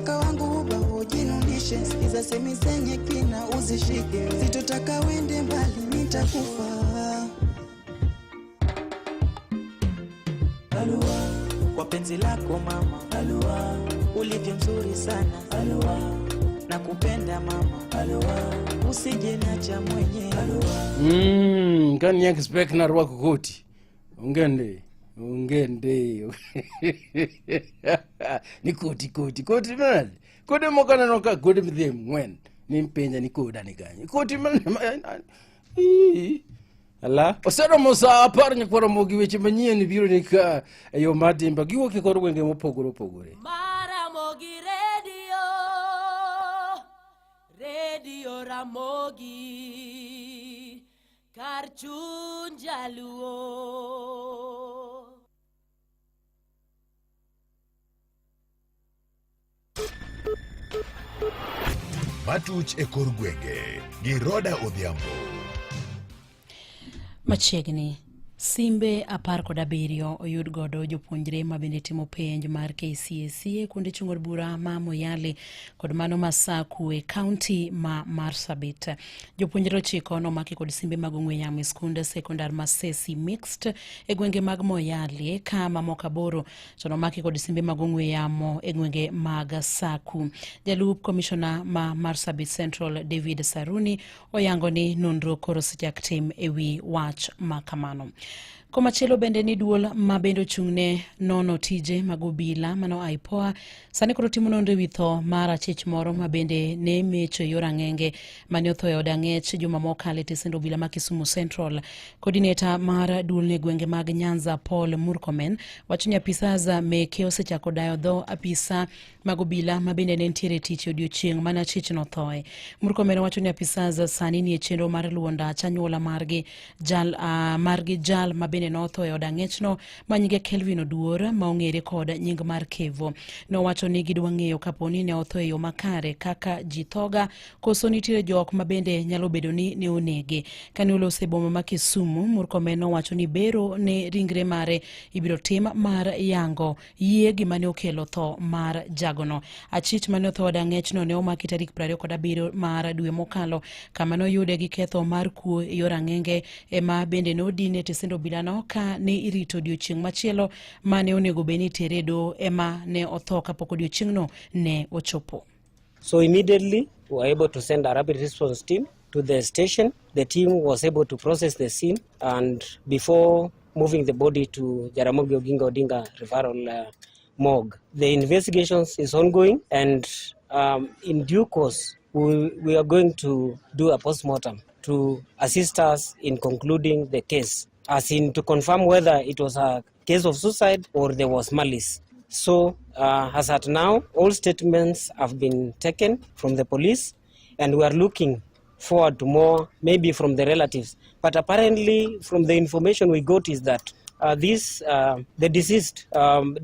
Ukitaka wangu uba ujinunishe, sikiza semi zenye kina uzishike, sitotaka wende mbali, nitakufa. Alua, kwa penzi lako mama, Alua, ulivyo mzuri sana, Alua, nakupenda mama, Alua, usije niacha mwenye, Alua. Kani expect narwako koti ongende ongende ni koti koti koti manade kode moko aneno ka kode midhi ng'wen ni penja ni koda ni kanye koti man Ii. Ala oseromo sa 10 nyakwaro mogi weche manyien biro ni ka e yo mar dimba giwuok e kor gwenge mopogore opogore. Maramogi Radio, Radio Ramogi, kar chuny jaluo. Matuch e kor gwenge gi Roda Odhiambo. Machiegni simbe 17 oyud godo jopuonjre ma bende timo penj mar KCSE e kuonde chung' od bura ma Moyale kod mano ma Saku e kaunti ma Marsabit. Jopuonjre 9 nomaki kod simbe mag ong'we yamo e skunde sekondar ma Sesi Mixed e gwenge mag Moyale ka mamoko 8 to nomaki kod simbe mag ong'we yamo e gwenge mag Saku. Jalup komishona ma Marsabit Central David Saruni oyango ni nonro koro osechak tim e wi wach ma kamano. Komachielo bende ni duol ma bende ochung'ne nono tije mag obila mano IPOA sani koro timo nonro e wi tho mar achich moro ma bende ne mecho e yor ang'enge mane otho e od ang'ech juma mokalo e tesend obila ma Kisumu Central. Coordinator mar duol e gwenge mag Nyanza Paul Murkomen wacho ni apisas meke osechako dayo dho apisa mag obila ma bende ne nitiere e tich e odiochieng' mane achich nothoe. Murkomen wacho ni apisas sani nie chenro mar luwo ndach anyuola margi jal, margi jal ma bende notho e od ang'echno ma nyinge Kelvin Oduor ma ong'ere kod nying mar Kevo. Nowacho ni gidwa ng'eyo kapo ni ne otho e yo makare kaka ji thoga koso nitiere jok ma bende nyalo bedo ni ne onege. Kane oloso e boma ma Kisumu, Murkomen nowacho ni bero ne ringre mare ibiro tim mar yango yie gima ne okelo tho mar jagono. Achich mane otho od ang'echno ne omaki tarik 27 mar dwe mokalo kama ne oyude gi ketho mar kuo e yor ang'enge ema bende ne odine e tesend obilano ka ne irito odiochieng' machielo mane onego bed ni itere e doho ema ne otho kapok odiochieng'no ne ochopo. So immediately we were able to send a rapid response team to the station. The team was able to process the scene and before moving the body to Jaramogi Oginga Odinga referral morgue. The investigations is ongoing and in due course we are going to do a postmortem to assist us in concluding the case, as in to confirm whether it was a case of suicide or there was malice. So as at now, all statements have been taken from the police and we are looking forward to more, maybe from the relatives. But apparently from the information we got is that the deceased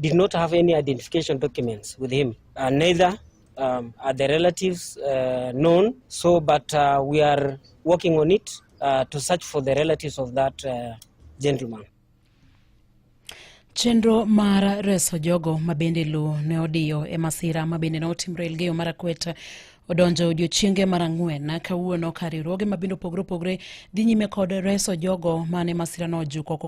did not have any identification documents with him. Neither are the relatives known. But we are working on it to search for the relatives of that gentleman. Chenro mar reso jogo ma bende lowo ne odiyo e masira ma bende ne otimore Elgeyo Marakwet odonjo odiochienge mar 4 kawuono ka riwruoge ma bende opogore opogore dhi nyime kod reso jogo mane masira no ojuko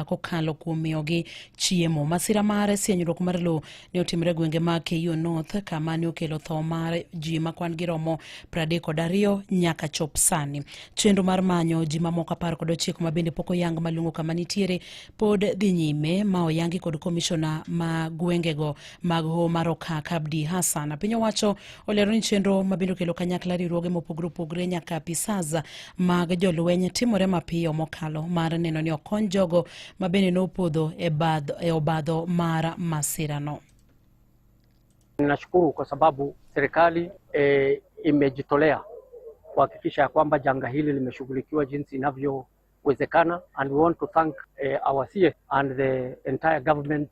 kokalo kuom miyogi chiemo. Masira mar sienyruok mar lowo ne otimore e gwenge mag Keiyo North kama ne okelo tho mar ji ma kwan gi romo 32 nyaka chop sani. Chenro mar manyo ji mamoko 19 ma bende pok oyang malong'o kama nitiere pod dhi nyime ma oyangi kod komishona ma gwengego mag Hoho mar Okak Abdi Hassan. Piny owacho olero ni chenro ma bende okelo kanyakla riwruoge mopogore opogore nyaka apisas mag jolweny timore mapiyo mokalo mar neno ni okony jogo ma bende nopodho e obadho mar masirano. Ninashukuru kwa sababu serikali imejitolea kuhakikisha ya kwamba janga hili limeshughulikiwa jinsi inavyowezekana, and we want to thank our CS and the entire government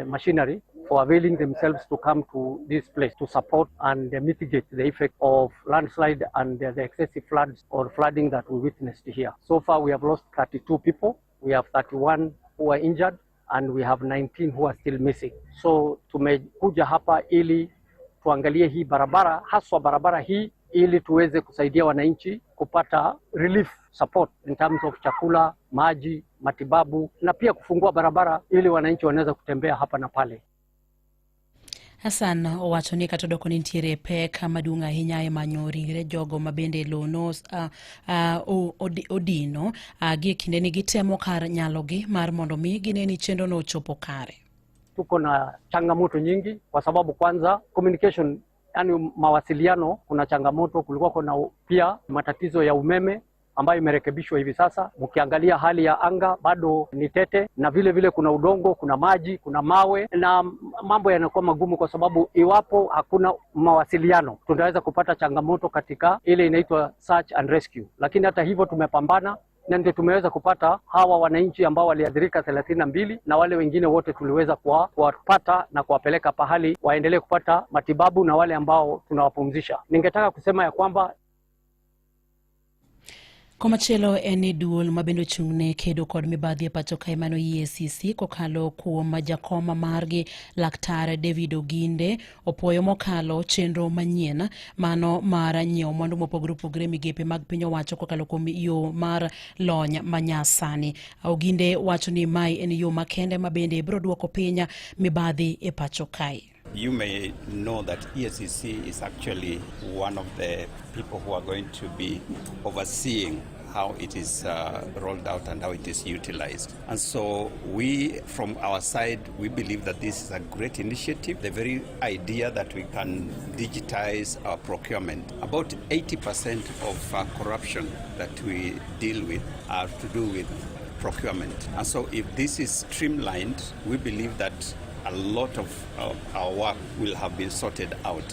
machinery for availing themselves to come to this place to support and mitigate the effect of landslide and the excessive floods or flooding that we witnessed here. So far we have lost 32 people, we have 31 who are injured and we have 19 who are still missing. So tumekuja hapa ili tuangalie hii barabara, haswa barabara hii, ili tuweze kusaidia wananchi kupata relief support in terms of chakula, maji, matibabu na pia kufungua barabara ili wananchi wanaweza kutembea hapa na pale. Hassan owacho ni kata odoko ni nitiere pek maduong' ahinya e manyo ringre jogo ma bende lowo no odino gie kindeni gitemo kar nyalogi mar mondo mi gine ni chenrono ochopo kare. Tuko na changamoto nyingi kwa sababu kwanza communication, yani mawasiliano, kuna changamoto. Kulikuwa kuna pia matatizo ya umeme ambayo imerekebishwa hivi sasa. Mkiangalia hali ya anga bado ni tete, na vile vile kuna udongo, kuna maji, kuna mawe na mambo yanakuwa magumu, kwa sababu iwapo hakuna mawasiliano tunaweza kupata changamoto katika ile inaitwa search and rescue. Lakini hata hivyo tumepambana na ndio tumeweza kupata hawa wananchi ambao waliathirika 32 na wale wengine wote tuliweza kuwapata na kuwapeleka pahali waendelee kupata matibabu na wale ambao tunawapumzisha. Ningetaka kusema ya kwamba Komachielo en ni duol mabende ochung' ne kedo kod mibadhi e pacho kae mano EACC kokalo kuom jakom margi Laktar David Oginde opuoyo mokalo chenro manyien mano mar nyiewo mwandu mopogore opogore e migepe mag piny owacho kokalo kuom yo mar lony manyasani. Oginde wacho ni mae en yo makende ma bende biro duoko piny mibadhi e pacho kae. You may know that EACC is actually one of the people who are going to be overseeing how it is rolled out and how it is utilized. And so we, from our side, we believe that this is a great initiative. The very idea that we can digitize our procurement. About 80% of corruption that we deal with are to do with procurement. And so if this is streamlined, we believe that a lot of our work will have been sorted out.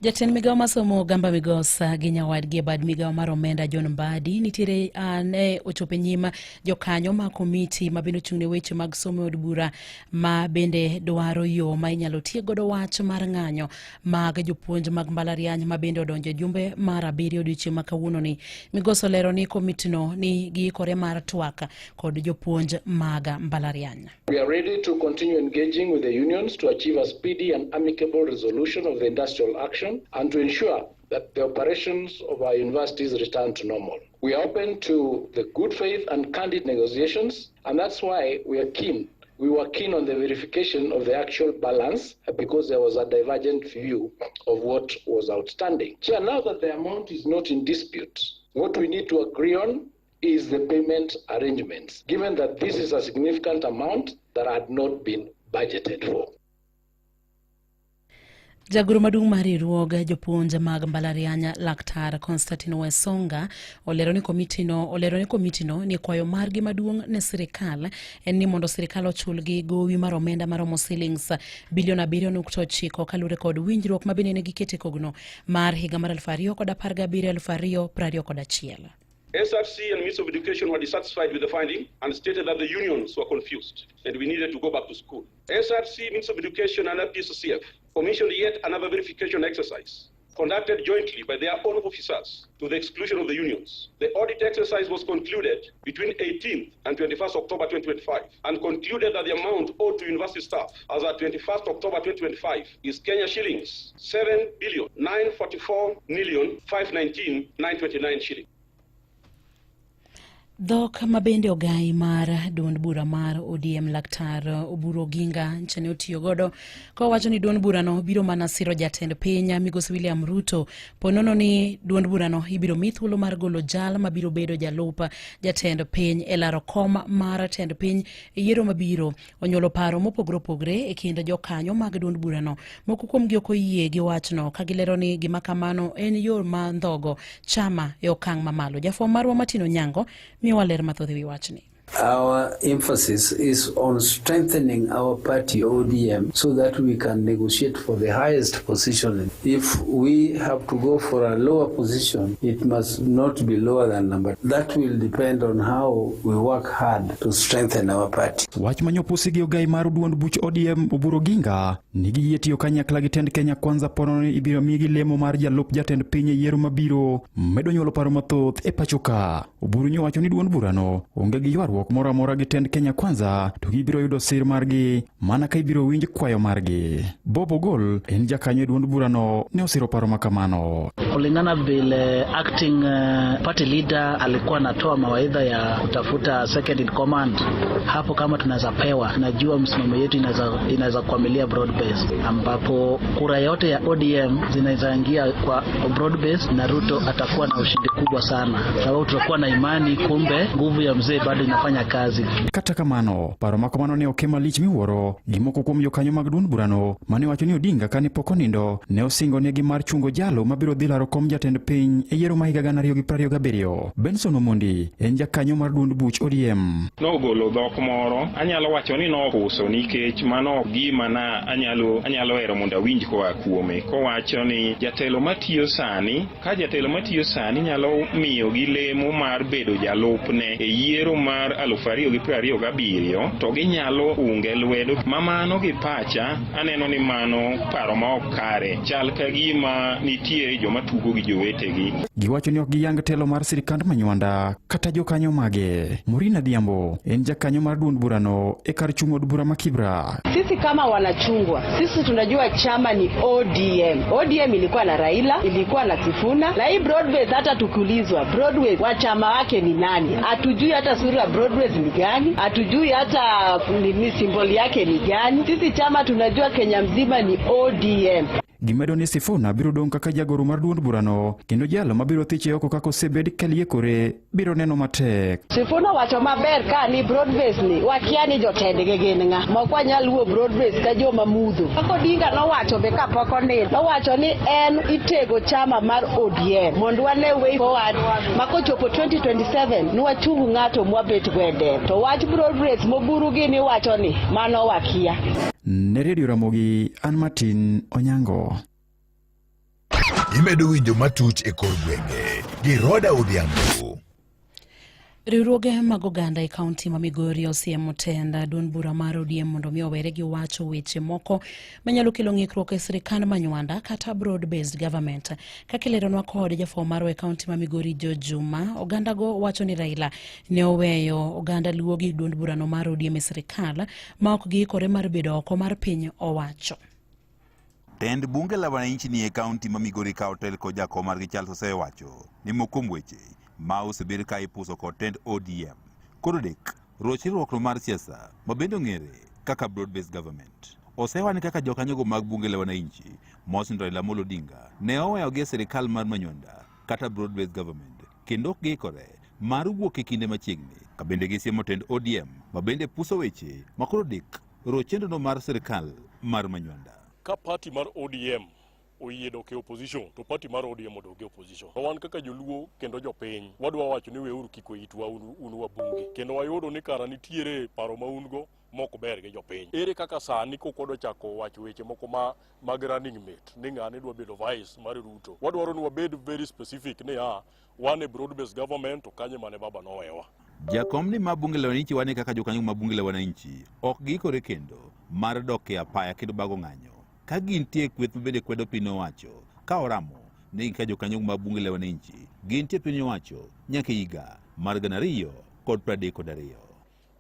Jatend migawo mar somo Gamba Migosa gi nyawadgi e bad migawo mar omenda John Mbadi nitiere ne ochopo e nyim jokanyo ma komiti ma bende ochung' ne weche mag somo e od bura ma bende dwaro yo ma inyalo tiek godo wach mar ng'anyo mag jopuonj mag mbalariany ma bende odonjo e jumbe mar 7 odiochieng' ma kawuononi. Migosa olero ni komitino ni giikore mar twak kod jopuonj mag mbalariany. We are ready to continue engaging with the unions to achieve a speedy and amicable resolution of the industrial action and to ensure that the operations of our universities return to normal. We are open to the good faith and candid negotiations, and that's why we are keen. We were keen on the verification of the actual balance because there was a divergent view of what was outstanding. Chair, now that the amount is not in dispute, what we need to agree on is the payment arrangements, given that this is a significant amount that had not been budgeted for. Jagoro maduong' mar riwruog jopuonj mag mbalariany Laktar Constantine Wesonga olero ni komitino ni kwayo margi maduong' ne sirikal en ni mondo sirikal ochulgi gowi mar omenda maromo silings bilion 7.9 kaluwore kod winjruok ma bende ne giketo e kogno mar higa mar 2017 2021. SRC and Ministry of Education were dissatisfied with the finding and stated that the unions were confused and we needed to go back to school. SRC, Ministry of Education and PSCF commissioned yet another verification exercise conducted jointly by their own officers to the exclusion of the unions. The audit exercise was concluded between 18th and 21st October 2025 and concluded that the amount owed to university staff as at 21st October 2025 is Kenya shillings 7,944,519,929 shillings. Dhok ma bende ogai mar duond bura mar ODM Laktar Oburu Oginga ncha ne otiyo godo kowacho ni duond burano biro mana siro jatend piny Migosi William Ruto ponono ni duond burano ibiro mi thuolo mar golo jal mabiro bedo jalup jatend piny e laro kom mar tend piny e yiero mabiro. Onyuolo paro mopogore opogore e kind jokanyo mag duond burano. Moko kuomgi ok oyie gi wachno ka gilero ni gima kamano en yo ma ndhogo chama e okang' mamalo. Jafwambo marwa Martin Onyango miyowa ler mathoth e wi wachni. Our emphasis is on strengthening our party ODM so that we can negotiate for the highest position. If we have to go for a lower position, it must not be lower than number. That will depend on how we work hard to strengthen our party. Wach manyopusi gi ogai mar duond buch ODM Oburu Oginga nigi yie tiyo kanyakla gi tend Kenya Kwanza ponono ni ibiro migi lemo mar jalup jatend piny e yiero mabiro medo nyuolo paro mathoth e pacho ka. Oburu nyowacho ni duond burano onge gi ywaruok winjruok moro amora gi tend Kenya Kwanza to gibiro yudo sir margi mana ka ibiro winj kwayo margi. Bob Ogol en jakanyo e duond burano ne osiro paro ma kamano. Kulingana vile acting party leader alikuwa anatoa mawaidha ya kutafuta second in command, hapo kama tunaweza pewa, najua msimamo yetu inaweza kuamilia broad base, ambapo kura yote ya ODM zinaweza ingia kwa broad base na Ruto atakuwa na ushindi kubwa sana, sababu tutakuwa na imani kumbe nguvu ya mzee bado inafanya kazi. Kata kamano, paro ma kamano ne oke malich miwuoro gi moko kuom jokanyo mag duond burano mane wacho ni Odinga kane pok onindo ne osingo negi mar chungo jalo mabiro dhi laro kom jatend piny e yiero ma higa 2027. Benson Omondi en jakanyo mar duond buch ODM. Nogolo dhok moro, anyalo wacho ni nopuso nikech mano gima na anyalo hero mondo awinj koa kuome kowacho ni jatelo matiyo sani ka jatelo matiyo sani nyalo miyogi lemo mar bedo jalupne e yiero mar 2027 to ginyalo unge lwedo. Mamano gi pacha aneno ni mano paro ma ok kare, chal ka gima nitiere joma tugo gi jowetegi. Giwacho ni ok giyang telo mar sirikand Manywanda kata jokanyo mage. Maureen Adhiambo en jakanyo mar duond burano e kar chung' od bura ma Kibra. Sisi kama wanachungwa, sisi tunajua chama ni ODM. ODM ilikuwa na Raila, ilikuwa na Sifuna, na hii Broadways hata tukiulizwa Broadways wa chama wake ni nani, hatujui hata sura ya Broadways ni gani, hatujui hata ni simboli yake ni gani. Sisi chama tunajua Kenya mzima ni ODM. Gimedo ni Sifuna biro dong' kaka jagoro mar duond burano kendo jalo mabiro thiche oko kaka osebed kaliekore biro neno matek. Sifuna wacho maber ka ni Broadways ni wakia ni jotendgi gin ng'a, ma ok wanyal wuo Broadways ka joma mudho. Kaka Odinga nowacho be kapok onindo, nowacho ni en itego chama mar ODM mondo wane way forward ma kochopo 2027 nwachung ng'ato mwabet go e del. To wach Broadways moburu gi niwacho ni mano wakia. Ne Radio Ramogi, an Martin Onyango. Imedo winjo matuch e kor gwenge gi Roda Odhiambo. Riwruoge mag oganda e kaunti ma Migori osiemo tend duond bura mar ODM mondo mi owere gi wacho weche moko manyalo kelo ng'ikruok e sirikand Manywanda kata broad based government. Kaka ileronwa kod jafwambo marwa e kaunti ma Migori George Juma, ogandago wacho ni Raila ne oweyo oganda Luo gi duond burano mar ODM e sirikal ma ok giikore mar bedo oko mar piny owacho. Tend bunge la wananchi ni e kaunti ma Migori ka otel kod jakom margi Charles Oseyo wacho ni moko kuom weche ma osebed ka ipuso kod tend ODM kod odek roch riwruok no mar siasa ma bende ong'ere kaka broad based government. Osewa ni kaka jokanyogo mag bunge la wananchi Mosindo Raila Amolo Odinga ne oweyogi e sirikal mar Manywanda kata broad based government kendo ok giikore mar wuok e kinde machiegni ka bende gisiemo tend ODM ma bende puso weche ma koro odik roch chenro mar sirikal mar Manywanda. Ka party mar ODM oyie dok e opposition to party mar ODM odok e opposition. To wan kaka joluo kendo jopiny wadwa wacho ni weuru kiko itwa un wabunge kendo wayudo ni kara nitiere paro ma un go mok ber gi jopiny. Ere kaka sani kok wadwa chako wacho weche moko ma mag running mate ni ng'ane dwa bedo vice mar Ruto. Wadwaro ni wabed very specific ni a wan e broad based government to kanye mane baba nowewa. Jakom ni ma bunge la wananchi wane kaka jokanyo ma bunge la wananchi ok giikore kendo mar dok e apaya kendo bago ng'anyo ka gintie kweth mabende kwedo piny owacho ka oramo ni ka jokanyo mag bunge la wananchi gintie piny owacho nyaka higa mar 2032.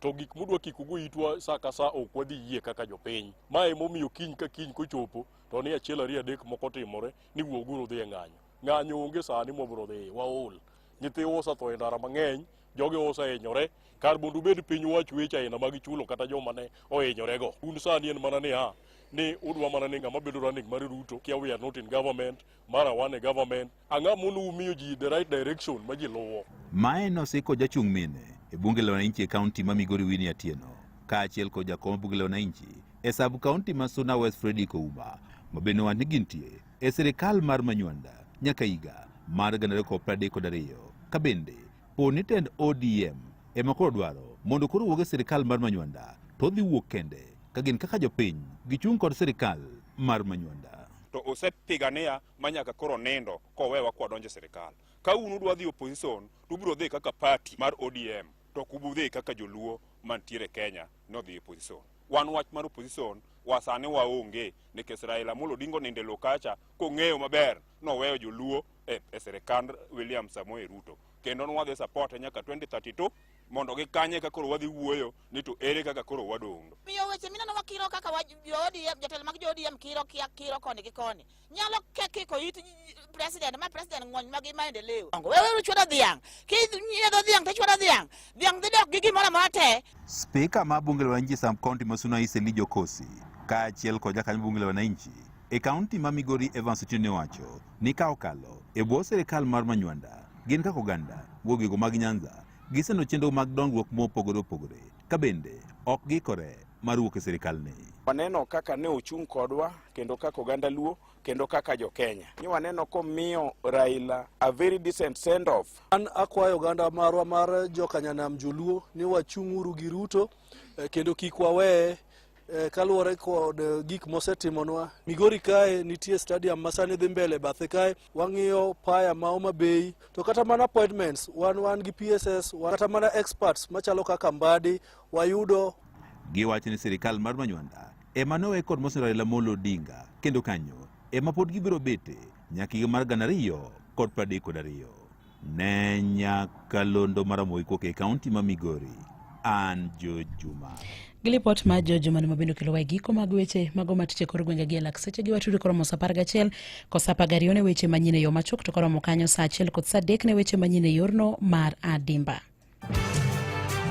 To gik mudwa kiko itwa sa ka sa ok wadhi yie kaka jopiny. Ma emomiyo kiny ka kiny kochopo to ni achiel ariyo adek moko timore ni wuoguru udhi e ng'anyo. Ng'anyo onge sani mwabiro dhiye, waol. Nyithiwa osetho e ndara mang'eny, jogi osehinyore. Kar mondo ubed piny uwach weche aina mag chulo kata joma ne ohinyorego. Un sani en mana niya, ni udwa mana ni ng'ama bedo running mar Ruto, kia we are not in government, mara wan e government. Ang'o mono umiyo ji the right direction ma ji luwo? Mae nosiko jachung' mine e bunge la wananchi e kaunti ma Migori Winnie Atieno kaachiel kod jakom bunge la wananchi e sub kaunti ma Suna West Fredrick Ouma ma bende owacho ni gintie e sirikal mar Manywanda nyaka higa mar 2032 ka bende po ni tend ODM ema koro dwaro mondo koro wuog e sirikal mar Manywanda to odhi wuok kende ka gin kaka jopiny gichung' kod sirikal mar Manywanda. To osepigania ma nyaka koro nindo kowewa kwadonjo e sirikal. Ka un udwa dhi opposition to ubiro dhi kaka party mar ODM to ok ubi dhi kaka joluo mantiere Kenya nodhi opposition. Wan wach mar opposition wa sani waonge nikech Raila Amolo Odinga onindo e lowo kacha kong'eyo maber noweyo joluo e sirikand William Samoei Ruto kendo nwadhi support nyaka 2032 Mondo gikanye ka koro wadhi wuoyo ni to ere kaka koro wadong'. Miyo weche mineno wakiro kaka jo ODM, jotelo mag jo ODM kiro kia kiro koni gi koni. Nyalo kiko it president ma president ng'wony magi maendeleo. Wewe chwado dhiang'. Kinyiedho dhiang' to ichwado dhiang'. Dhiang' dhi dok gi gimoro amora te. Spika mar bunge la wananchi Sam County ma Suna Issa Elijah Okosi kaachiel kod jakanyo bunge la wananchi e kaunti ma Migori Evans Otieno ne owacho ni ka okalo e bwo sirikal mar Manywanda gin kaka oganda wuogego mag Nyanza giseno chenro mag dongruok mopogore opogore ka bende ok giikore mar wuok e sirikalni. Waneno kaka ne ochung' kodwa kendo kaka oganda Luo kendo kaka jo Kenya. Ni waneno komiyo Raila a very decent send off. An akwayo oganda marwa mar jokanyanam joluo ni wachung'uru gi Ruto kendo kik waweye kaluwore kod gik mosetimonwa. Migori kae nitie stadium ma sani dhi mbele bathe kae, wang'iyo paya ma Homa Bay, to kata mana appointments wan gi PSS, kata mana experts machalo kaka Mbadi wayudo. Giwacho ni sirikal mar Manywanda ema nowe kod Mheshimiwa Raila Amolo Odinga kendo kanyo ema pod gibiro bete nyaka higa mar 2032. Ne nyakalondo mar Ramogi kowuok e kaunti ma Migori, an George Juma. Gi lipot mar George Juma ma bende okelowa e giko mag weche mago matich e kor gwenge gi e lak seche gi watudi koromo saa 11 kod saa 12 ne weche manyien e yo machuok to koromo kanyo saa 1 kod saa 3 ne weche manyien e yorno mar adimba.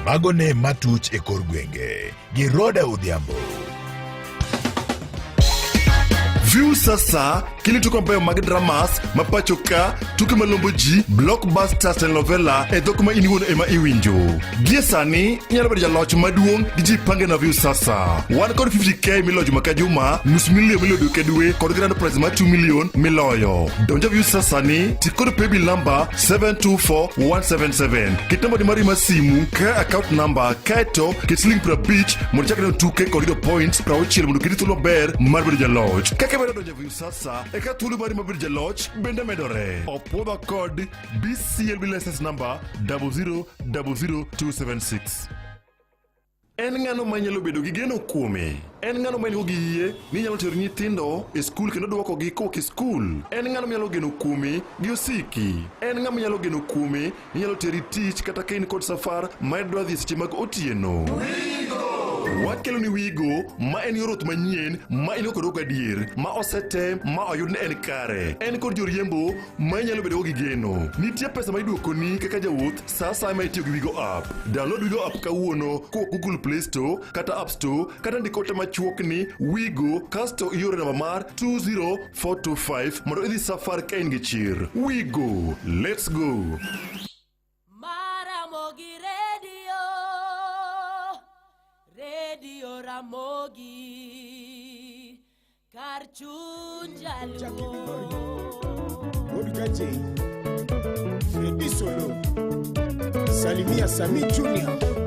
Mago ne matuch e kor gwenge gi Roda Odhiambo. View sasa kili tuke mabeyo mag dramas ma pacho ka, tuke malombo ji, blockbusters, telenovela e dhok ma in iwuon ema iwinjo. Gie sani inyalo bedo jaloch maduong' gi Jipange na View sasa. Wan kod 50k miloyo juma ka juma, nus milion miloyo dwe ka dwe kod grand prize mar 2 million miloyo. Donjo View sasa ni ti kod paybill number 724177. Ket namba ni mari mar simu ka account number kaeto ket siling 50 mondo ichak neno tuke kod yudo points 60 mondo oketi thuolo maber mar bedo jaloch. Kaka imedo donjo e View sasa e ka thuolo mari mar bedo jaloch bende medore. Opwodhwa kod BCLB license number 0000276. En ng'ano ma inyalo bedo gi geno kuome? En ng'ano ma in-go gi yie ni inyalo tero nyithindo e skul kendo duokogi kowuok e skul? En ng'ano minyalo geno kuome gi osiki? En ng'ama inyalo geno kuome ni inyalo teri tich kata ka in kod safar ma idwa dhi e seche mag otieno? Wakelo ni Wigo ma en yor wuoth manyien ma in go kod gadier ma osetem ma oyud ni en kare. En kod joriembo ma inyalo bedogo gi geno. Nitie pesa ma iduokoni kaka jawuoth sa asaya ma itiyo gi Wigo app. Download Wigo app kawuono kowuok Google Play Store kata App Store kata ndik ote machuok ni Wigo kasto ioro namba mar 20425 mondo idhi safar ka in gi chir. Wigo, let's go. Maramogi Radio, Radio Ramogi, kar chuny jaluo. Odkache, Fredi Solo, Salimia Sami Junior.